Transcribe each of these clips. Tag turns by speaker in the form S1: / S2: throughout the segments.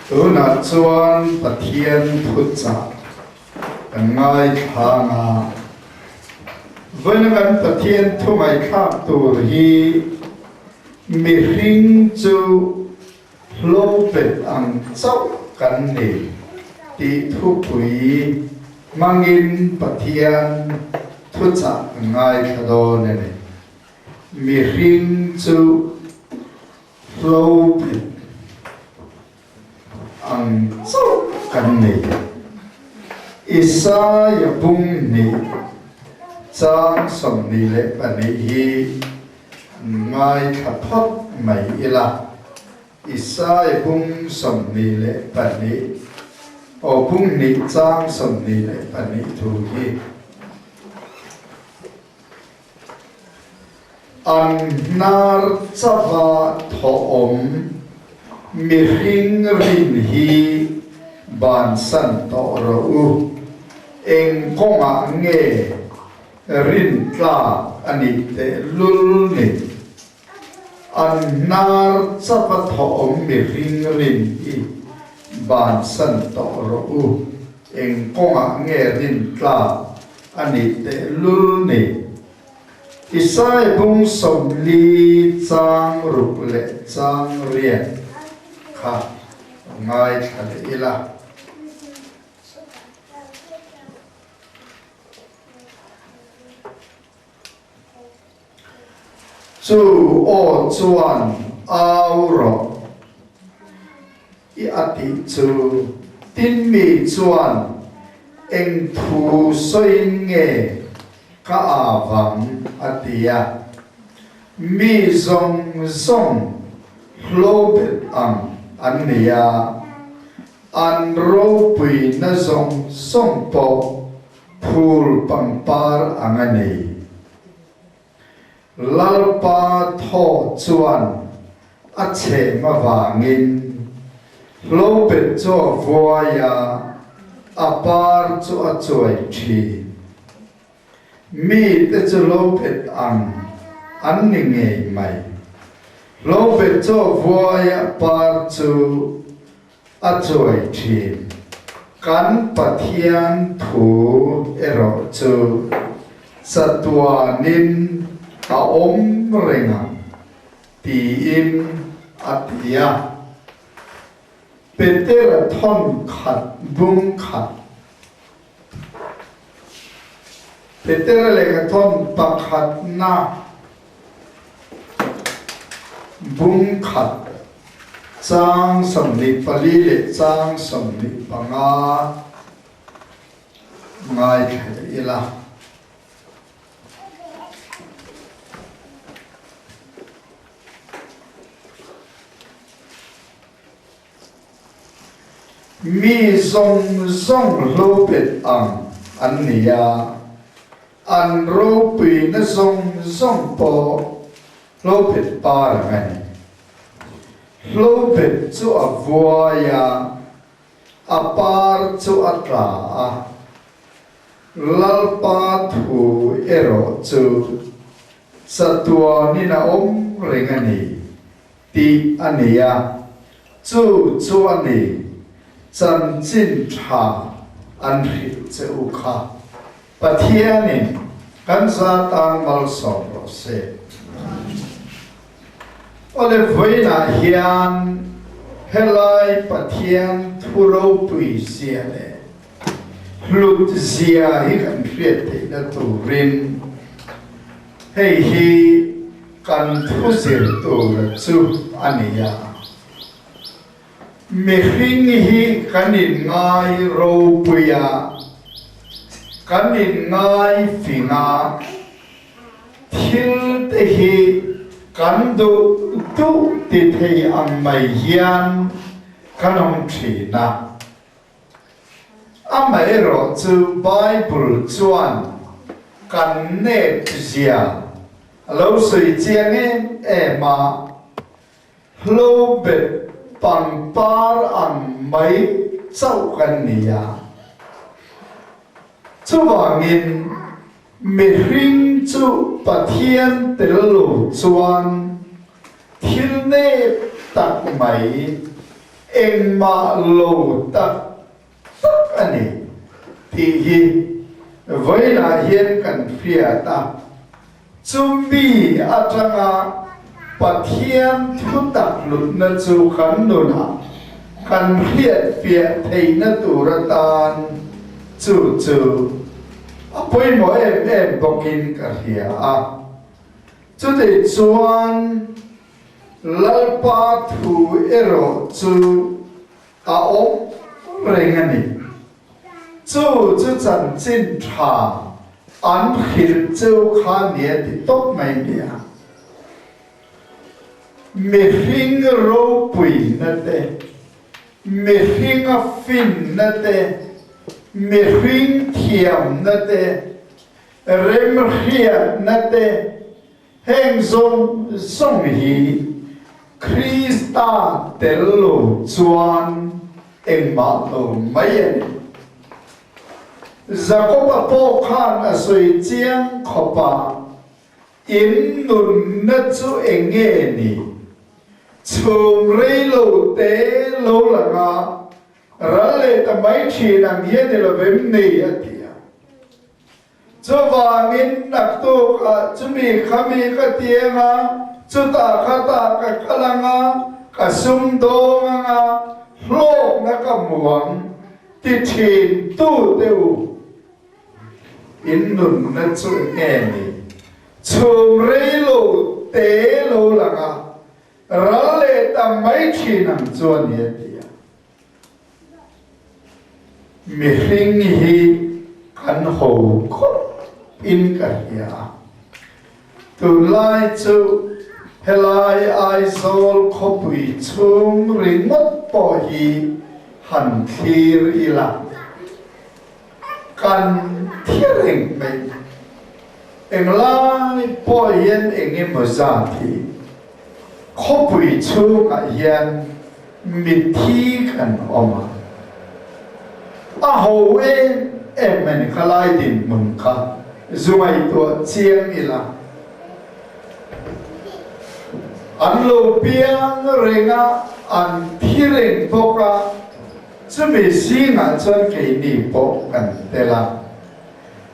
S1: Tunah chuan Pathian thuchah kan ngaithla ang a, vawiina kan Pathian thu ngaihthlak tur hi mihring chu hlawpet ang chauh kan ni tih thupui hmangin Pathian thuchah kan ngaithla dawn a ni. Mihring chu hlawpet ang chauh kan ni. Isaia bung hnih chang 22 hi ngaithla phawt mai ila. Isaia bung 22, aw bung hnih chang 22 thu hi. An hnar chauha thawhawm mihring rin hi bansan tawh rawh u. Eng kawngah nge rin tlak a nih tehlul ni? An hnar chauha thawhawm mihring rin hi bansan tawh rawh u. Eng kawngah nge rin tlak a nih tehlul ni? Isai bung 40 chang ruk leh chang riat kha ngaithla leh ila. Chu aw chuan au rawh i a tih chu tin mi chuan eng thu sawiin nge ka avang a ti a. Mi zawng zawng hlawbet ang an ni a, an ropuina zawng zawng pawh phul pangpar ang a ni. Lalpa thaw chuan a chhem avangin hlobet chu a vuai a, a par chu a chuai thin. Mite chu hlobet ang an ni ngei mai. Hlobet chu a vuai a, par chu a chuai thin. Kan Pathian thu erawh chu chatuanin a awm reng ang tiin a ti a. Petera thawn khat bung khat. Petera lehkha thawn pakhatna bung khat chang 24 leh chang 25 ngaithla leh ila. Mi zawng zawng hlopet ang an ni a, an ropuina zawng zawng pawh hlopet par ang a ni. Hlopet chu a vuai a, a par chu a tla a, Lalpa thu erawh chu chatuanin a awm reng a ni. Tih a ni a, chu chu a ni, chanchin tha an hrilh che u kha. Pathianin kan za tan malsawm rawh se. Awle vawiinah hian helai Pathian thu ropui zia leh hlut zia hi kan hriat theihna turin hei hi Kan thu zir tur chu a ni a, mihring hi kan inngai ropui a, kan inngai fing a, thil te hi kan duh duh ti thei ang mai hian kan awm thin a. Amaherawh chu Bible chuan kan nep zia a lo sawi chiang em em a, hlobet pangpar ang mai chauh kan ni a. Chuvangin mihring chu Pathian tel lo chuan thil nep tak mai. Engmah lo tak tak a ni tih hi vawiinah hian kan hriat a, chumi atanga Pathian thutak hlutna chu kan nunah kan hriatfiah theihna tur atan chu chu a pawimawh em em bawkin ka hria a. Chutih chuan Lalpa thu erawh chu a awm reng a ni. Chu chu chanchin tha an hrilh cheu kha nia ti tawp mai nia. Mihring ropuina te, mihringa finna te, mihring thiamna te, remhriatna te, Heng zawng zawng hi Krista tel lo chuan engmah lo mai a ni. Jakoba pawh khan a sawi chiang khawp a, In nunna chu eng nge ni? Chhum rei lo te lo lang a, ral leh ta mai thin ang hian i lo vem ni, a ti a. Chuvangin naktukah chumi khami ka tiang a, chutah khatah ka kal ang a, ka sumdawng ang a, hlawkna ka hmu ang, ti thin tu te u. In nunna chu enge ni? Chhum rei lo te lo lang a, ral leh tam mai thin ang chu a ni a ti a. Mihring hi kan ho khawp in ka hria a, tunlai chu helai Aizawl khawpui chhung ringawt pawh hi han thlir ila kan thi reng mai. Englai pawh hian eng emaw zat hi khawpui chhungah hian mitthi kan awm a, a ho em em a ni kha lai dinhmun kha zu ngaihtuah chiang ila. An lo piang reng a, an thi reng bawk a, chumi zingah chuan keini pawh kan tel a.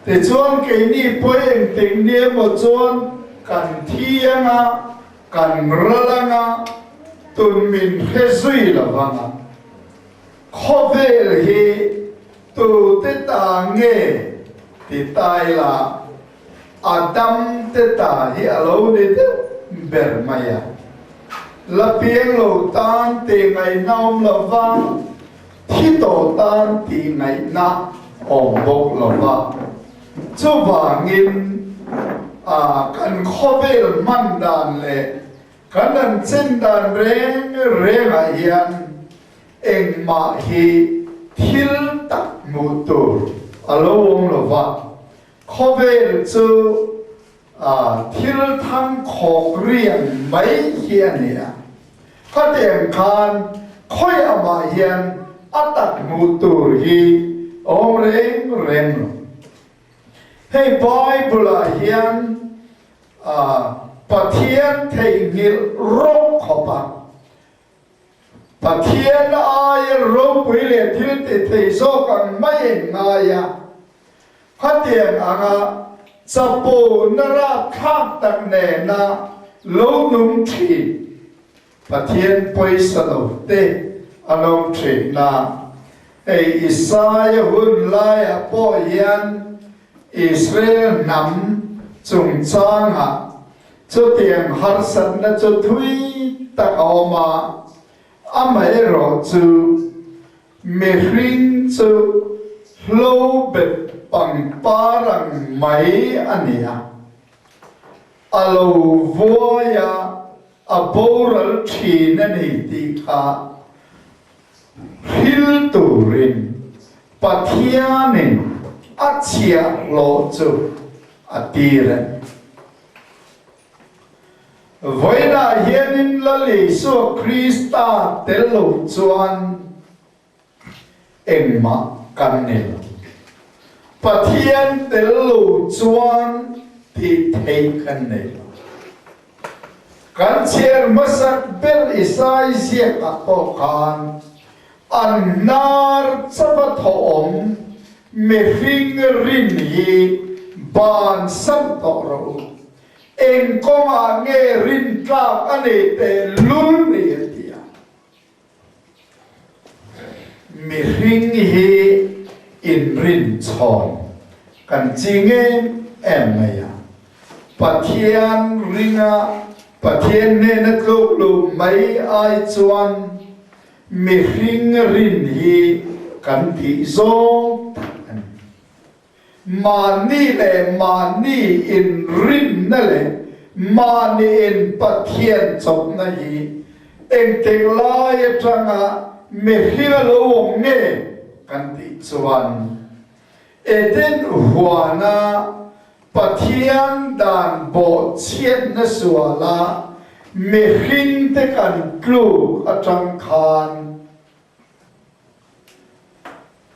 S1: Tichuan keini pawi engtik ni emaw chuan kan thi anga, kan ral anga, tun min hre zui lo vanga. Khawvel hi tute ta nge ti ta ila, a dam te ta hi a lo ni deuh ber mai a. La piang lo tan tih ngaihna awm lo va. Thi tawh tan tih ngaihna awm bawk lo va, chuvangin kan khawvel hman dan leh kan an chen dan reng rengah hian engmah hi thil tak hmuh tur a lo awm lo va, khawvel chu Thil thang khawk riang mai hi a ni a, khatiang khan khawiah mah hian a tak hmuh tur hi awm reng reng lo. Hei Bible-ah hian Pathian theihnghilh rawk khawp a, Pathian aia ropui leh thil ti thei zawk ang mai in ngai a, khatiang anga chapona rapthlak tak nena lo nung thin Pathian pawisa lo te a lo thin a. Hei Isaia hun laiah pawh hian Israel hnam chungchangah Chutiang harsatna chu thui tak a awm a, amaherawh chu mihring chu hlo bet pangpar ang mai a ni a, a lo vuai a, a boral thin a ni tih kha hril turin Pathianin a chhiahhlawh chu a tir a ni. Vawiinah hianin Lal Isua Krista tel lo chuan engmah kan ni lo. Pathian tel lo chuan tih theih kan nei lo. Kan chhiar hmasak ber Isai ziakah pawh khan. An hnar chauha thawhawm mihring rin hi bansan tawh rawh u. Eng kawngah nge rin tlak a nei teh lul ni a ti a. Mihring hi inrinchhawn kan ching em em mai a. Pathian ringa Pathian hnena tluk luh mai ai chuan mihring rin hi kan tih zawng tak a ni. Mahni leh mahni inrinna leh mahni in Pathian chawpna hi engtik lai atanga mihring a lo awm nge kan tih chuan Eden huana Pathian dan bawhchhiatna suala mihringte kan tluk atang khan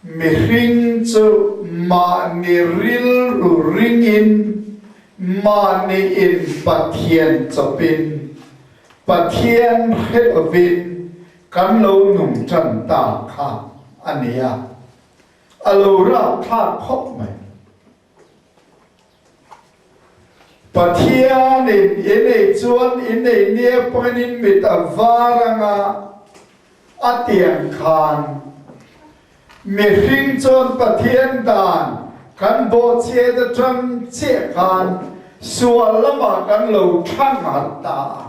S1: Mihring chu mahni rilru ringin, mahni in Pathian chawpin, Pathian hre lovin kan lo nung tan ta kha a ni a, a lo rapthlak khawp mai. Pathianin i nei chuan i nei nia pawhin mit a var anga a tiang khan mihring chuan Pathian dan kan bawhchhiat atang chiah khan sual lamah kan lo thang harh ta a.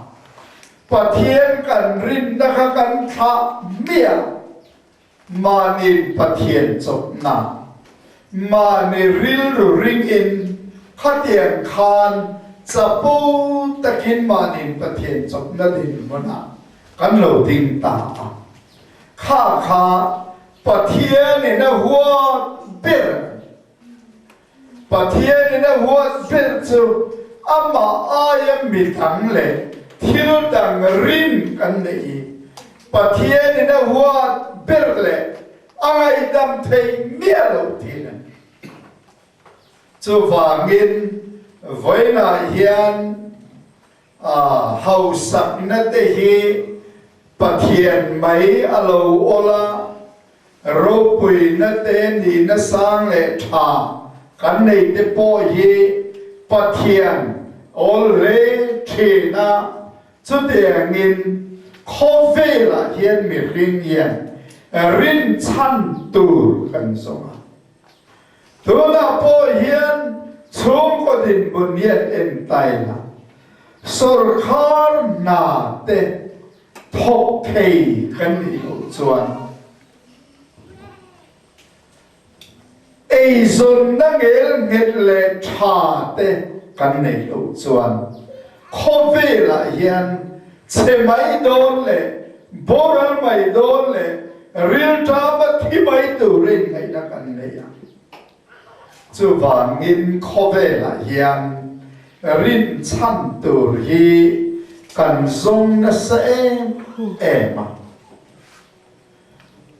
S1: Pathian kan rinna kha kan thlah hmiah. Mahni Pathian chawpna, mahni rilru ringin khatiang khan chapo takin mahni Pathian chawpna dinhmunah kan lo ding ta a. Kha kha Pathianin a huat ber a ni. Pathianin a huat ber chu amah aia midang leh thil dang rin kan neih hi Pathianin a huat ber leh a ngaihdam thei miah loh thin a ni. Chuvangin vawiinah hian Hausakna te hi Pathian mai a lo awl a, ropuina te nihna sang leh tha kan nei te pawh hi Pathian awl hle thin a, chutiangin khawvelah hian mihring hian rinchhan tur kan zawng a. Tunah pawh hian chhungkaw dinhmun hian entaina sawrkhar hna te thawk thei kan nih loh chuan eizawnna ngelnghet leh tha te kan neih loh chuan khawvelah hian chhe mai dawn leh boral mai dawn leh rilṭama thi mai turin ngaihna kan nei a. Chuvangin khawvelah hian rinchhan tur hi kan zawng nasa em em a.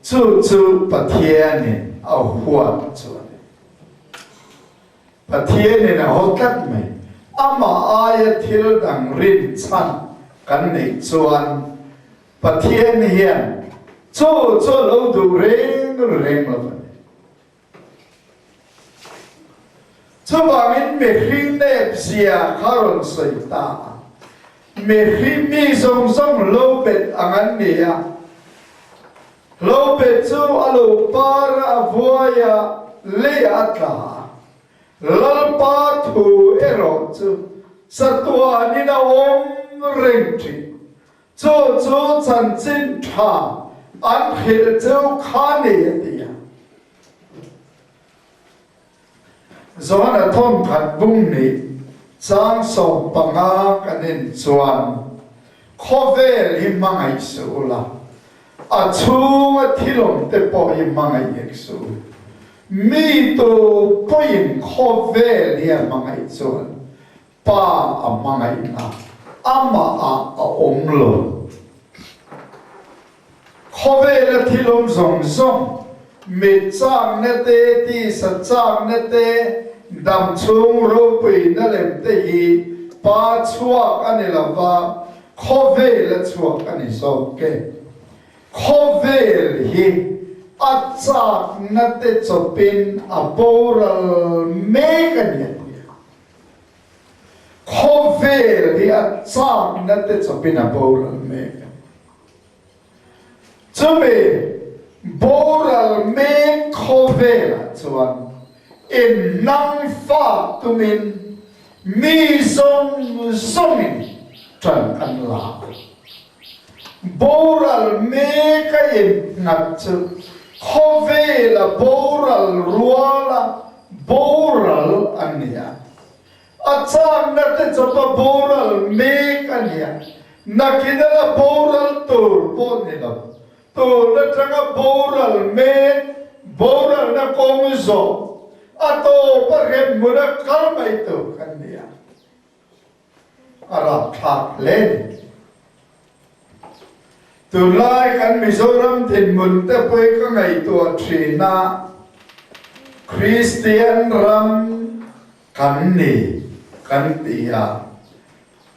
S1: Chu chu Pathianin a huat chu a ni. Pathianin a haw tlat mai. Amah aia thil dang rinchhan kan neih chuan Pathian hian chu chu a lo duh reng reng lo a ni. Chuvangin mihring nep zia kha rawn sawi ta a. Mihring mi zawng zawng lo bet ang an ni a. Lo bet chu a lo par a, a vuai a, leiah a tla a. Lalpa thu erawh chu chatuanin a awm reng thin. Chu chu chanchin tha an hrilh cheu kha ni a ti a. Johana thawnkhat bung nih chang 15 kan en chuan, Khawvel hi hmangaih suh ula, a chhunga thilawm te pawh hi hmangaih hek suh u. Mi tu pawhin khawvel hi a hmangaih chuan Pa a hmangaihna amah ah a awm lo. Khawvela thil awm zawng zawng, mit chakna te, tisa chakna te, dam chhung ropuina lem te hi Pa chhuak a ni lova, khawvela chhuak a ni zawk e. Khawvel hi a chakna te chawpin a boral mek a ni a ti a. Khawvel hi a chakna te chawpin a boral mek a ni. Chumi boral mek khawvelah chuan innangfak tumin mi zawng zawngin ṭan an la a. Boral mek a innghat chu khawvela boral ruala boral a ni a. A chakna te chawpa boral mek a nia, nakin a la boral tur pawh ni lo. Tun atanga boral mek, boralna kawng zawh, a tawpa hrem hmuna kal mai tur kan nia. A rapthlak hle ni. Tunlai kan Mizoram dinhmun te pawh ka ngaihtuah thin a, Kristian ram kan ni kan ti a,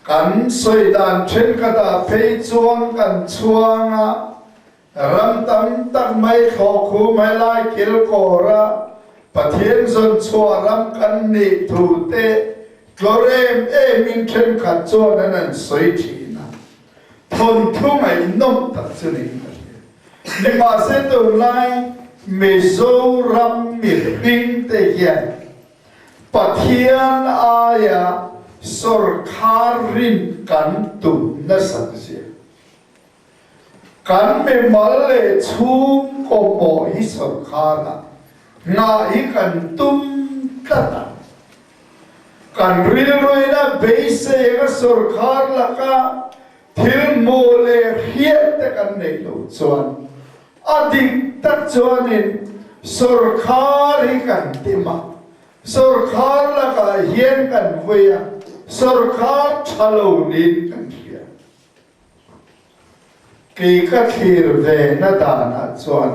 S1: kan sawi dan thenkhatah phei chuan kan chhuang a, Ram tam tak mai thlawhkhum helai kilkawra Pathian zawn chhuah ram kan nih thu te tlaw rem emin thenkhat chuan an han sawi thin a, thawnthu ngaihnawm tak chu niin ka hria. Nimahse tunlai Mizoram mihring te hian Pathian aia sawrkhar rin kan tum nasat zia. Kan mimal leh chhungkaw pawh hi sawrkharah nghah hi kan tum tlat a. Kan rilruina beisei anga sawrkhar laka thil hmuh leh hriat te kan neih loh chuan a dik tak chuanin sawrkhar hi kan tim a, sawrkhar lakah hian kan vui a, sawrkhar tha lo niin kan hria. Kei ka thlir ve na danah chuan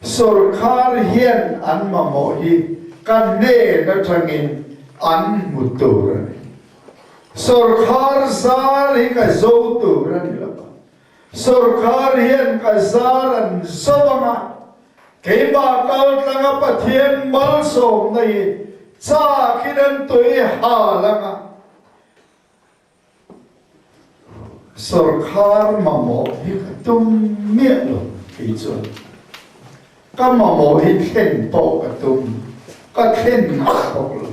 S1: sawrkhar hian an mamawh hi ka hnen atangin an hmu tur a ni. Sawrkhar zar hi ka zo tur a ni lo va, sawrkhar hian ka zar an zo anga keimah kaltlanga Pathian malsawmna hi chakin an tui hal anga, Sawrkhar mamawh hi ka tum miah lo kei chuan ka mamawh hi thlen pawh ka tum, ka thlen ngai bawk lo.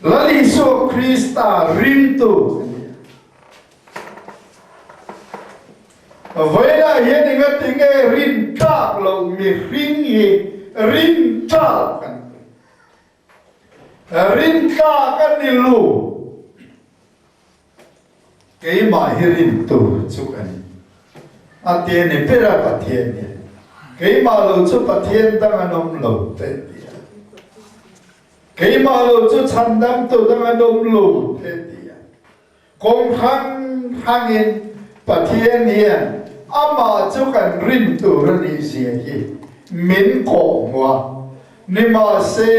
S1: Lal Isua Krista ringtu ka ni a. Vawiinah hian engatinge rin tlak loh mihring hi rin tlak kan ti. Rintlak a ni lu. Keimah hi rin tur chu ka ni. A ti a ni ber a Pathian hian. Keimah lo chu Pathian dang an awm lo te a ti a. Keimah lo chu chhandamtu dang an awm lo te a ti a. Kawng hrang hrangin Pathian hian amah chu kan rin tur a nih zia hi min kawhhmuh a, nimahse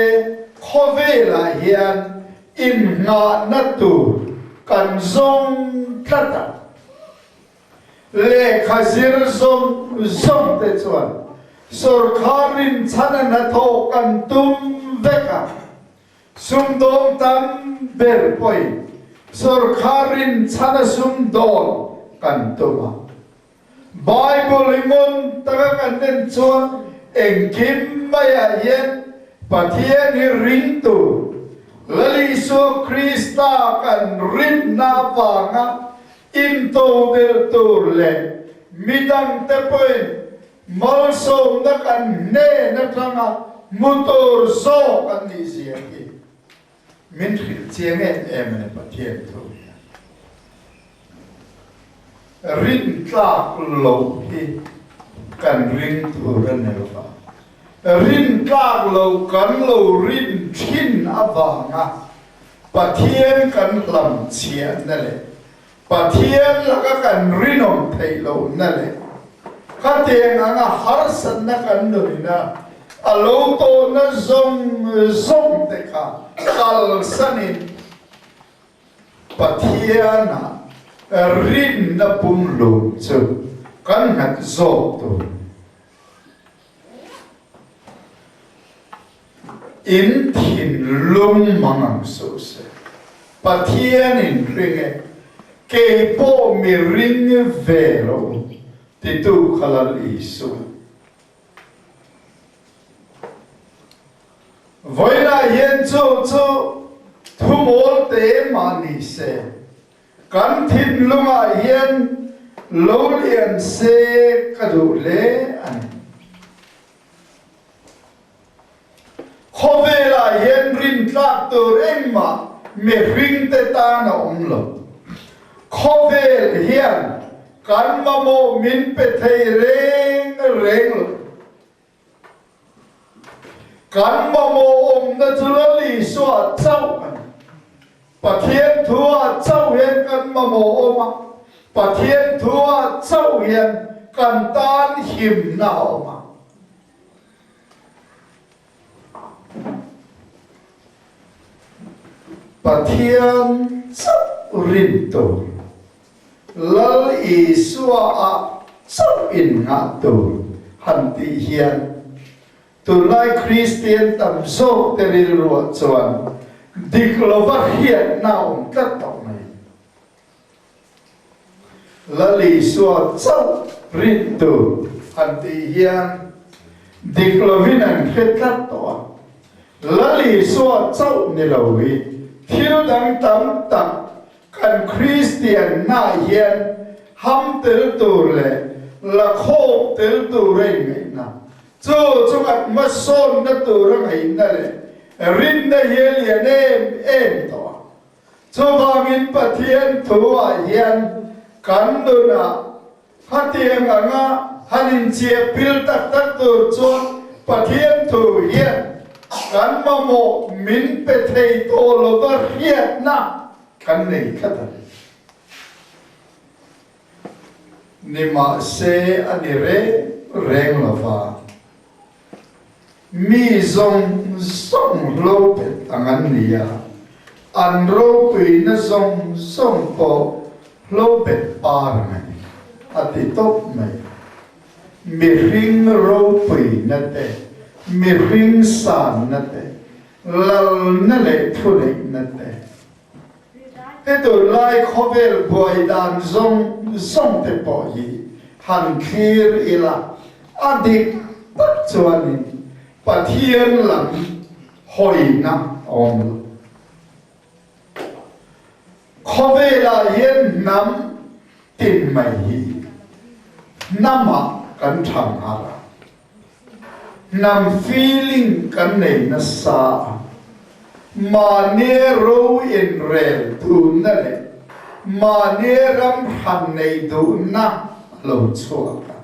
S1: khawvelah hian inngahna tur kan zawng tlat a. Lehkha zir zawng zawng te chuan sawrkhar rinchhana hnathawh kan tum vek a. Sumdawng tam ber pawhin sawrkhar rinchhana sumdawn kan tum a. Bible hi ngun taka kan en chuan engkim maiah hian Pathian hi ringtu Lal Isua Krista kan rinna avanga intodelh tur leh midangte pawhin Malsawmna kan hnen atanga hmu tur zawk an nih zia hi min hrilh chiang em em a ni Pathian thu hian. Rintlak loh hi kan ring tur a ni lova, rintlak loh kan lo rin thin avanga Pathian kan hlamchhiahna leh Pathian laka kan rinawm theih lohna leh khatiang anga harsatna kan nunina a lo tawhna zawng zawng te kha kalsanin Pathianah. Rinna pumhlum chu kan nghat zawk tur. In thinlung mang ang suh se. Pathian in ring e, kei pawh mi ring ve rawh u, titu kha Lal Isua. Vawiinah hian chu chu thumawl te mah ni se, kan thinlungah hian lo lian se ka duh hle a ni. Khawvelah hian rintlak tur engmah mihringte tan a awm lo. Khawvel hian kan mamawh min pe thei reng reng lo. Kan mamawh awmna chu Lal Isua chauh a ni. Pathian thua chauh hian kan mamawh awm a, Pathian thua chauh hian kan tan himna a awm a. Pathian chauh rin tur, Lal Isua ah chauh inngah tur han tih hian tunlai Kristian tam zawk te rilruah chuan dik lova hriatna a awm tlat tawh mai. Lal Isua chauh rin tur han tih hian dik lovin an hre tlat tawh a. Lal Isua chauh ni lo hi thil dang tam tak kan Kristianna hian ham tel tur leh la khawk tel tur a inngaihna, chu chu kan hmasawnna tur a ngaihna leh rinna hi a lian em em tawh a. Chuvangin Pathian thuah hian kan nunah hetiang anga han inchiah pil tak tak tur chuan Pathian thu hian kan mamawh min pe thei tawh lova hriatna kan nei tlat a ni. Nimahse a ni reng reng lova. Mi zawng zawng hlo pet ang an ni a, an ropuina zawng zawng pawh hlo pet par ang a ni, a ti tawp mai. Mihring ropuina te, mihring sanna te, lalna leh thuneihna te, He tunlai khawvel buai dan zawng zawng te pawh hi han thlir ila, a dik tak chuanin Pathian lam hawina a awm lo. Khawvelah hian hnam tin mai hi hnamah kan thang har a. Hnam feeling kan nei nasa a, mahni ro inrel duhna leh mahni ram hran nei duhna a lo chhuak a.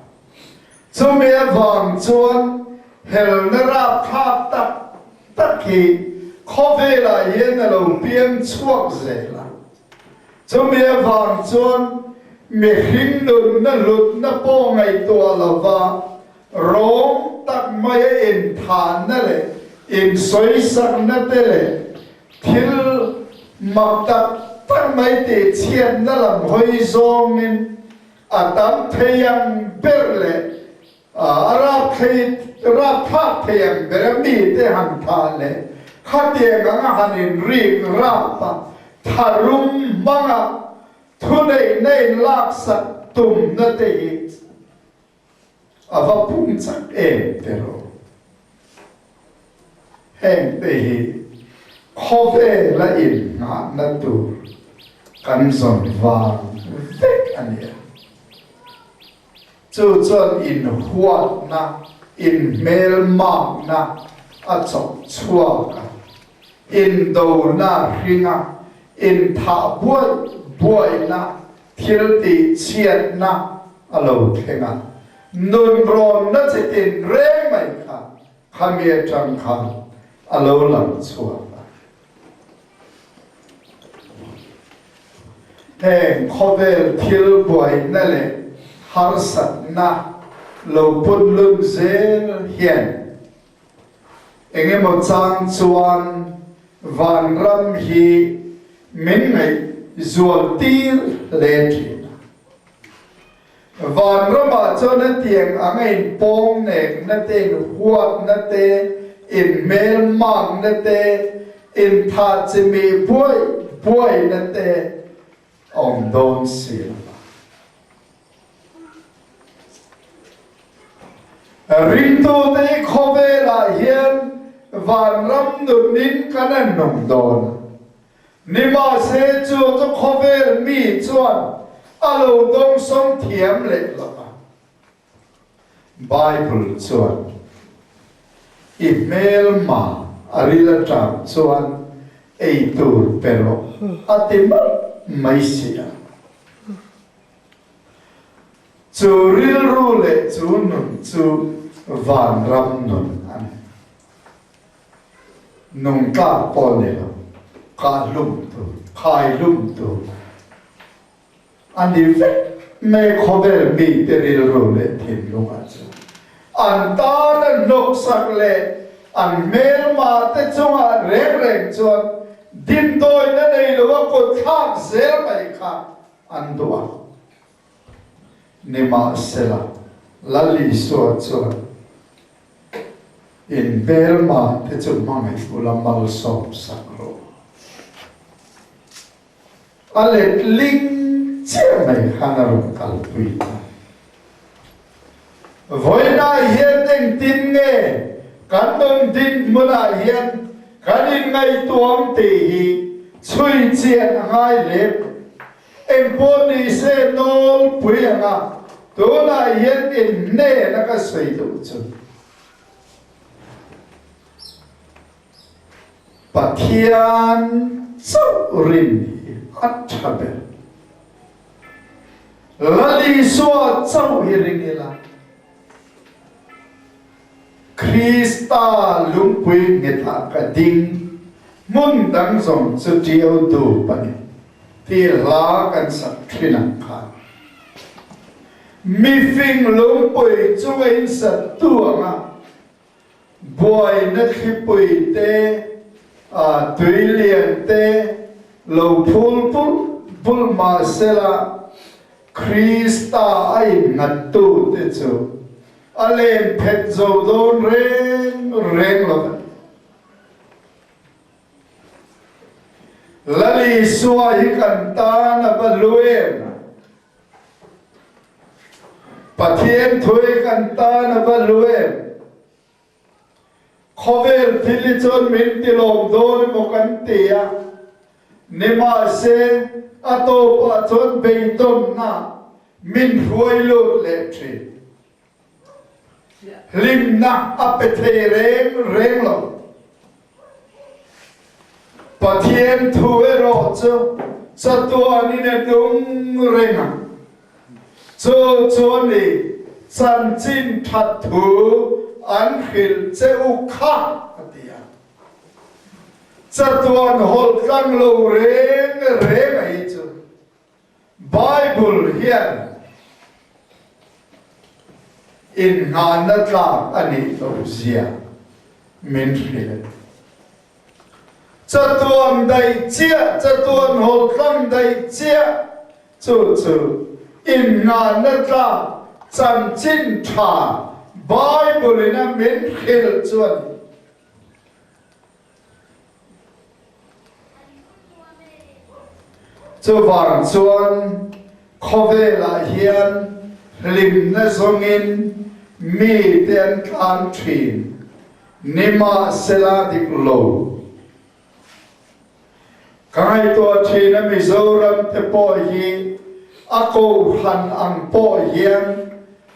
S1: Chumi avang chuan helna rapthlak tak tak hi khawvelah hian a lo piang chhuak zel a. Chumi avang chuan mihring nunna hlutna pawh ngaihtuah lova rawng tak maia inthahna leh insawisakna te leh thil mak tak tak mai tihchhiatna lam hawi zawngin a tam thei ang ber leh A rap thei, rap thlak thei ang ber a mite han thah leh khatiang anga han inrik rap a, tharum hmanga thuneihna inlaksak tumna te hi a va pung chak em te rawh. Heng te hi khawvela innghahna tur kan zawn vang vek a nia. Chu chuan inhuatna, inhmelmakna a chawk chhuak a, indona hringa inthah buaih buaihna, thil tihchhiatna a lo thleng a. Nunrawnna chi tinreng mai kha khami atang khan a lo lang chhuak a. Heng khawvel thil buaina leh harsatna lo punlun zel hian engemaw chang chuan vanram hi min ngaih. zual tir hle thin a. Vanramah chuan hetiang anga inpawng nekna te, inhuatna te, inhmelmakna te, inthah chimih buai buaina te a awm dawn si lo va. Ringtute hi khawvelah hian vanram nunin kan han nung dawn a. Nimahse chu chu khawvel mi chuan a lo dawngsawng thiam leh lo va. Bible chuan, I hmelma a ril atang chuan ei tur pe rawh a ti mawlh mai si a. Chu rilru leh chu nun chu vanram nun a ni. Nung tlak pawh ni lo, kah hlum tur, khai hlum tur a ni vek mai khawvel mite rilru leh thinlungah chuan. An tana hnawksak leh an hmelma te chungah reng reng chuan dimdawina nei loa kut thlak zel mai kha an duh a. Nimahsela, Lal Isua chuan In hmelma te chu hmangaih ula malsawm sak rawh. A letling chiah mai khan a rawn kalpui ta. Vawiinah hian engtin nge kan nun dinhmunah hian kan inngaihtuam tih hi chhui chian a ngai hle. Engpawh ni se nawlpui anga tunah hian in hnena ka sawi duh chu Pathian chauh rin hi a tha ber. Lal Isua chauh hi ring ila. Krista lungpui nghetah ka ding, hmun dang zawng chu ṭiau dup a ni, ti hla kan sak ṭhin ang khan. Mifing lungpui chunga in sattu anga buaina thlipui te, tui lian te lo phul pulh pulh mah sela, Krista a innghattute chu a len phet zo dawn reng reng lo ve. Lal Isua hi kan tan a va hlu em? Pathian thu hi kan tan a va hlu em? Khawvel thil hi chuan min ti lawm dawn emaw kan ti a, nimahse a tawpah chuan beidawnna min hruai lut leh thin. Hlimna a pe thei reng reng lo. Pathian thu erawh chu chatuanin a nung reng a. Chu chuan i chanchin that thu an hrilh che u kha, a ti a. Chatuan hawlh tlang lo reng reng a hi chu Bible hian inngahna tlak a nih loh zia min hrilh. Chatuan daih chiah, chatuan hawltlang daih chiah chu chu inngahna tlak chanchin tha Bible in a min hrilh chu a ni. Chuvang chuan khawvelah hian hlimna zawngin mite an tlan thin. Nimahsela dik lo. Ka ngaihtuah thin a Mizoram te pawh hi a kohhran ang pawh hian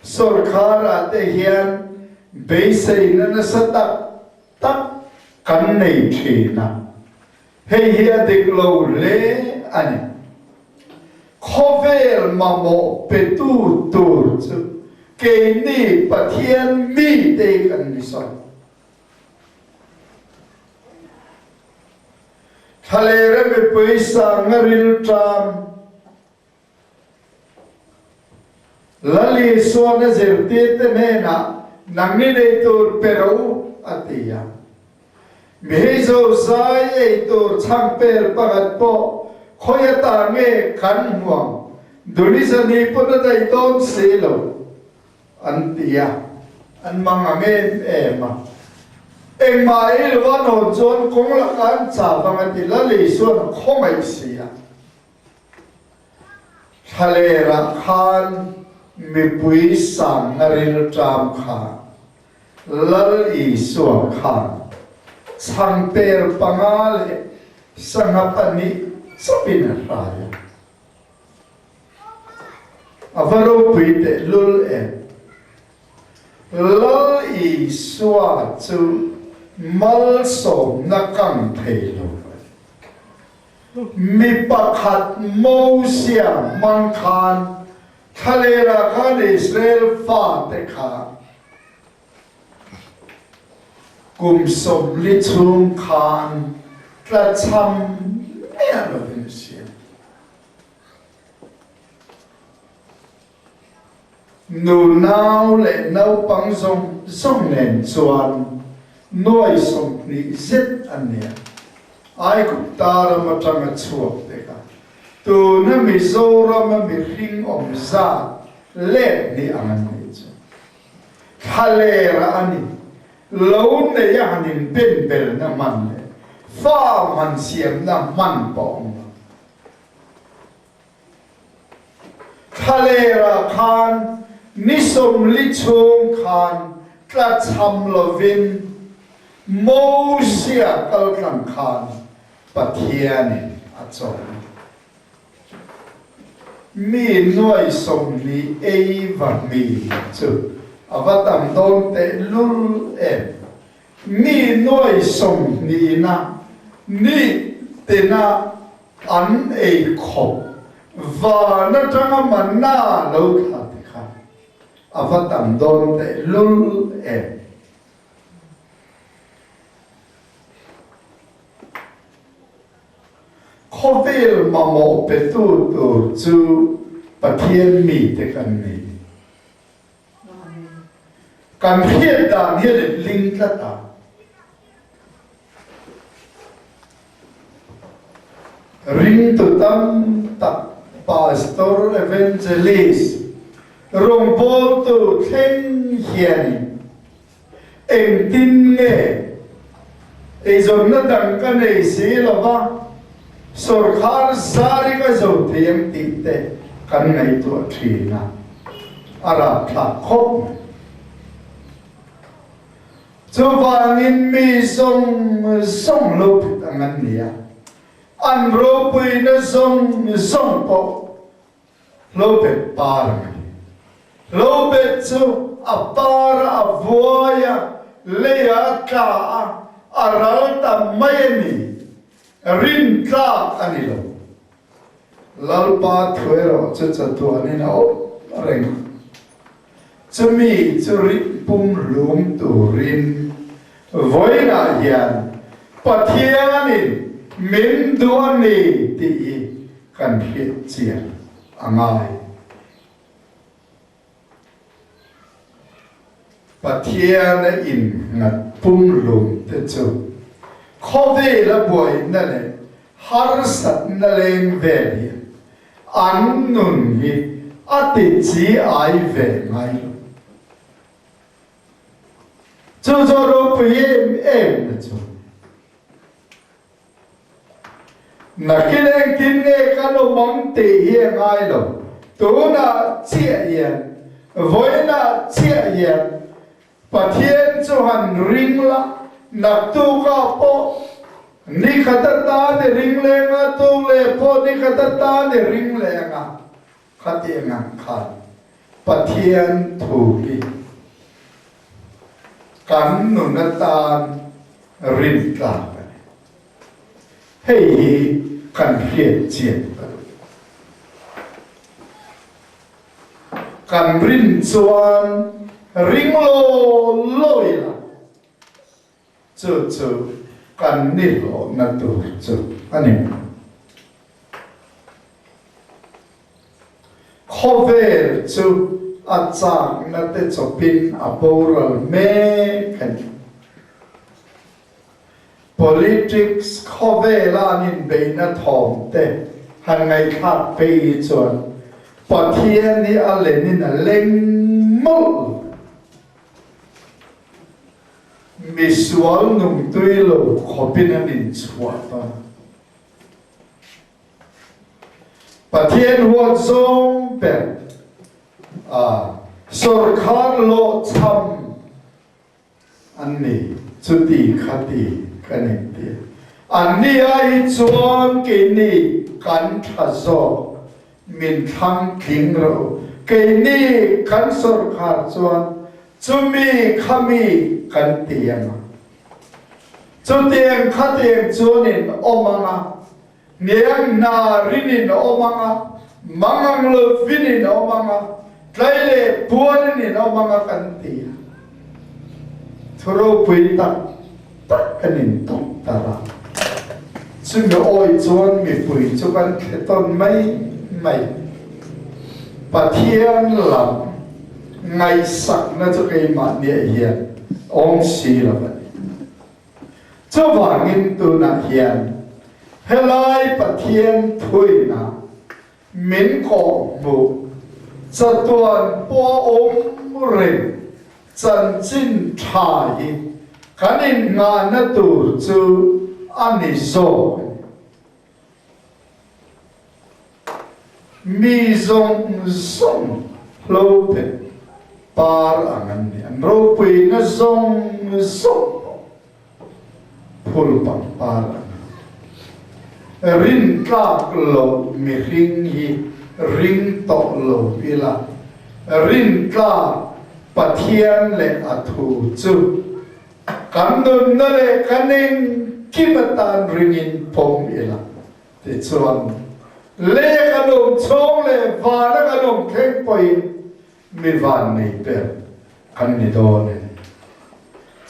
S1: sorkar ah te hian beiseina nasa tak tak kan nei thin a, hei hi a dik lo hle a ni. Khawvel mamawh petu tur chu keini Pathian mite hi kan ni sawi. Thlalera mipui sanga rilṭam Lal Isuan a zirtirte hnenah nangni nei tur pe rawh u a ti a. Mi hei zozai ei tur chhang pel pakhat pawh. Khawi ata nge kan hmuang Durizani pawn a daih dawn si lo an ti a, an mang ang em em a. Engmah ei lo a nawn chuan kawng laka an chah vang a ti Lal Isuan a khawngaih si a. Thlalerah khan mipui sangna rilṭam kha Lal Isua khan chhangper panga leh sangha pahnih chauhin a hrai a. A va ropui tehlul em! Lal Isua chu malsawmna kang thei lo a ni. Mi pakhat Mosia hmang khan thlalerah khan Israel fate kha kum 40 chhung khan tlachham miah lovin a siam. Nunau leh naupang zawng zawng nen chuan nuai 20 zet an ni a, Aigupta ram atanga chhuak te kha tuna Mizorama mihring awm zat let ni ang an nih chu thlalera a ni lo nei a han inbenbelna hman leh farm han siamna hman pawh awm lo. Thlalerah khan ni 40 chhung khan tlachham lovin Mosia kaltlang khan Pathianin a chawm a. Mi nuai 20 ei va mi chu a va tam dawn tehlul em? Mi nuai sawmhnihna ni tina an ei khawp van atanga manna lo thla te kha a va tam dawn tehlul em? Khawvel mamawh petu tur chu Pathian mite kan ni. Kan hriat dan hi a letling tlat a. Ringtu tam tak Pastor Evangelist rawngbawltu thleng hianin engtin nge eizawnna dang ka nei si lova sawrkhar zar i ka zo thei ang tih te kan ngaihtuah thin a, a rapthlak khawp mai. Chuvangin mi zawng zawng lo phit ang an ni a, an ropuina zawng zawng pawh lo bet par ang a ni. Lo bet chu a par a, a vuai a, lei a tla a, a ral ta mai a ni. Rin tlak a ni lo. Lalpa thu erawh chu chatuanin a awm reng a. Chumi chu rit pumhlum turin vawiinah hian Pathianin min duh a ni tih hi kan hriat chian a ngai. Pathiana innghat pumhlum te chu khawvela buaina leh harsatna leng vel hian An nun hi a ti chi ai ve ngai lo. Chu chu a ropui em em na chu. Nakin engtin nge kan awm ang tih hi a ngai lo. Tunah chiah hian, vawiinah chiah hian Pathian chu han ring la, naktukah pawh ni khat atan i ring leng a, tuk leh pawh ni khat atan i ring leng a, khatiang ang khan Pathian thu hi kan nun atan rin tlak a ni. Hei hi kan hriat chian ka duh. Kan rin chuan ring law law ila, chu chu kan nihlawhna tur chu a ni mai. Khawvel chu a chakna te chawpin a boral mek a ni. Politics khawvela an inbeihna thawm te. han ngaihthlak phei hi chuan Pathian hi a lenin a leng mawlh lo. Misual nungtui lo khawpin an inchhuah ta. Pathian huat zawng ber a sawrkhar lawhchham an ni, chuti khati kan inti. Anni ai hi chuan keini kan tha zawk, min thlang tling rawh u. Keini kan sawrkhar chuan chumi khami kan ti ang a. Chutiang khatiang chuan in awm ang a, hniang hna rin in awm ang a, mangang lovin in awm ang a, tlai leh puanin in awm ang a kan ti a. Thu ropui tak tak kan in tawk tar a. Chumi awi chuan mipui chu kan thle tawn mai mai. Pathian lam ngaihsakna chu keimahniah hian awm si lo a ni. Chuvangin tunah hian helai Pathian thuina min kawhhmuh chatuan pawh awm reng chanchin tha hi kan innghahna tur chu a ni zawk a ni. Mi zawng zawng hlo pet par ang an ni, an ropuina zawng zawng pawh phul pangpar ang an ni. Rintlak loh mihring hi ring tawh lo ila, rintlak Pathian leh a thu chu Kan nunna leh kan engkim atan ringin pawm ila. Tichuan, lei a kan awm chhawng leh van a kan awm thleng pawhin mi van nei ber kan ni dawn a ni.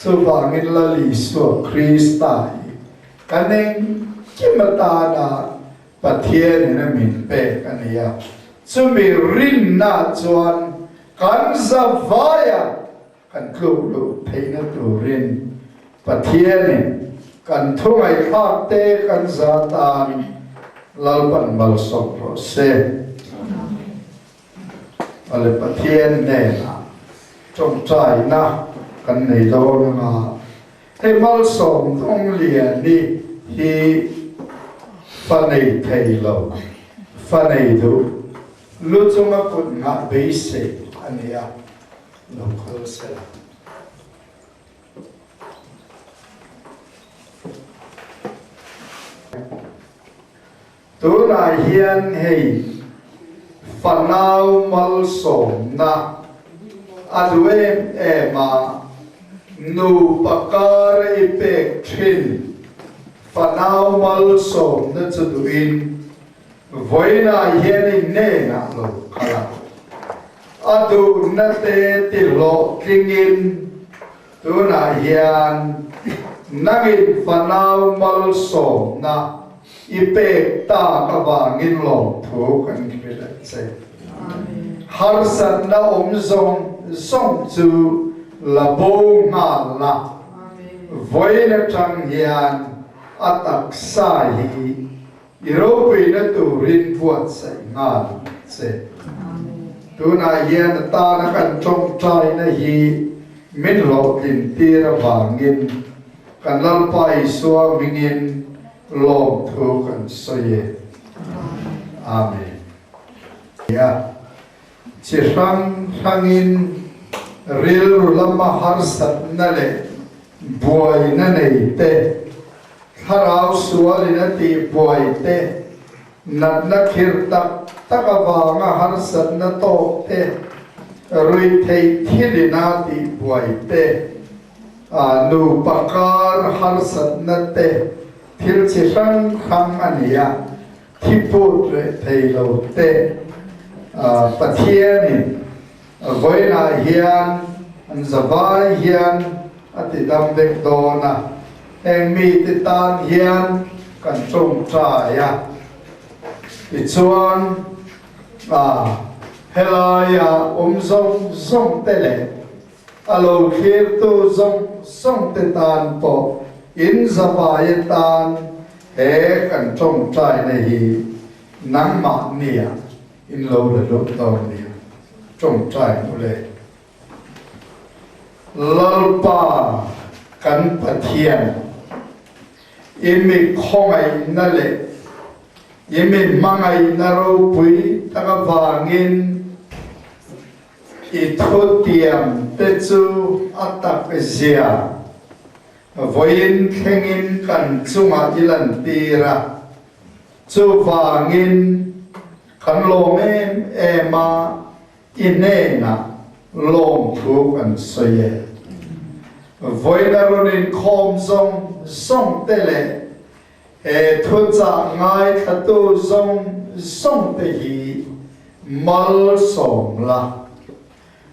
S1: Chuvangin Lal Isua Krista hi kan engkim atana Pathianin a min pek a ni a, chumi rinna chuan kan zavaia Kan tluk luh theihna turin Pathianin kan thu ngaihthlak te kan za tan Lalpan malsawm rawh se. Awle Pathian hnenah tawngtaina kan nei dawn anga hei malsawm Dawngliani hi fa nei thei lo, fa nei duh lu chunga kut nghah beisei a ni a. Lo kal sela. Tunah hian hei fanau malsawmna a duh em em a, nupa kar i pek thin fanau malsawmna chu duhin vawiinah hian i hnenah lo kal a. A duhna te ti hlawhtlingin tunah hian nangin fanau malsawmna i pek tak avangin lawmthu kan hrilh a che. Harsatna awm zawng zawng chu la bo nghal la, vawiin atang hian a taksa hi I ropuina turin buatsaih nghal che. Tunah hian a tana kan tawngtaina hi min hlawhtlin tir avangin kan Lalpa Isua hmingin lawmthu kan sawi e. Amen. Nia, chi hrang hrangin rilru lama harsatna leh buaina nei te, Thlarau sualin a tihbuai te, natna khirh tak tak avanga harsatna tawk te, ruihtheih thilin a tihbuai te, nupa kar harsatna te, thil chi hrang hrang a ni a, thi put reh thei lo te, Pathianin Vawiinah hian an zavai hian a ti dam vek dawn a, heng mite tan hian kan tawngtai a. Tichuan, helaia awm zawng zawng te leh a lo thlirtu zawng zawng te tan pawh in zavai atan he kan tawngtaina hi. Nangmahnia in lo la lut dawn nia. Tawngtai hmu le. Lalpa kan Pathian, i mi khawngaihna leh i mi hmangaihna ropui tak avangin i thutiam te chu a tak zia vawiin thlengin kan chungah i lantir a. Chuvangin kan lawm em em a, i hnenah lawmthu kan sawi e. Vawiina rawn inkhawm zawng zawng te leh he thuchah ngaithlatu zawng zawng te hi malsawm la,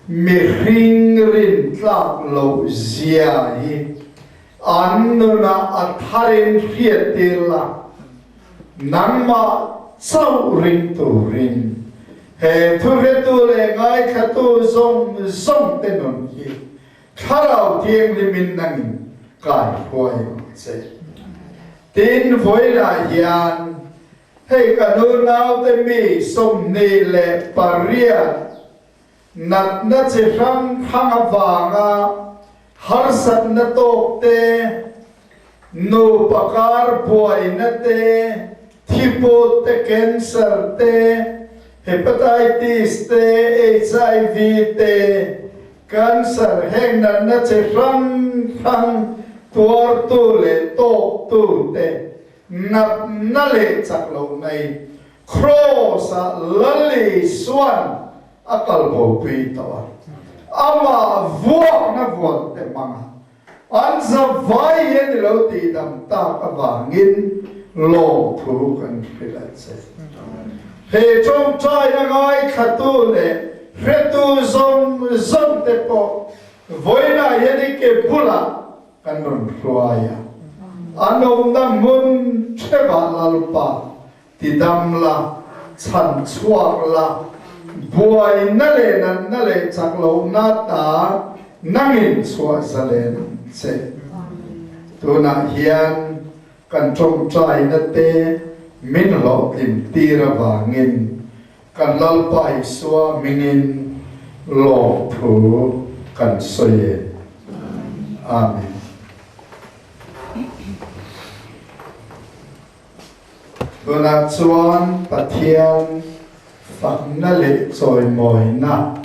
S1: mihring rintlak loh zia hi An nunah a tharin hriattir la, nangmah chauh ring turin he thuhretu leh ngaithlatu zawng zawng te nun hi Thlarau Thianghlimin nangin kai hruai ang che. Tin, vawilah hian hei ka nunaute mi 28 Natna chi hrang hrang avanga harsatna tawk te, nupa kar buaina te, thiput te, cancer te, hepatitis te, HIV te, cancer heng natna chi hrang hrang tuartu leh tawktu te natna leh chak lohna hi Kraws-ah Lal Isua'n a kal bopui tawh a, amah vuakna vuan te hmanga an zavai hian i lo tihdam tak avangin lawmthu kan hrilh a che. He tawngtaina ngaithlatu leh hretu zawng zawng te pawh vawiinah hian i ke bulah kan rawn hruai a, an awmna hmun theuhah Lalpa tidam la, chhan chhuak la, buaina leh natna leh chak lohna ta nangin chhuah zalen ang che. Tunah hian kan tawngtaina te min hlawhtlin tir avangin Kan Lalpa Isua hmingin lawmthu kan sawi e. Amen. Tunah chuan Pathian fakna leh chawimawina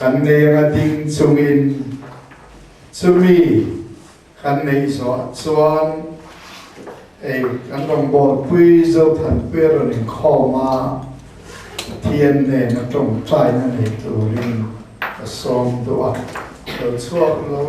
S1: kan nei anga ding chungin chumi Kan neih zawh chuan ei kan rawngbawlpui Zothanpui a rawn inkhawm a, Pathian nena tawngtaina nei turin ka sawm duh a. Lo chhuak lo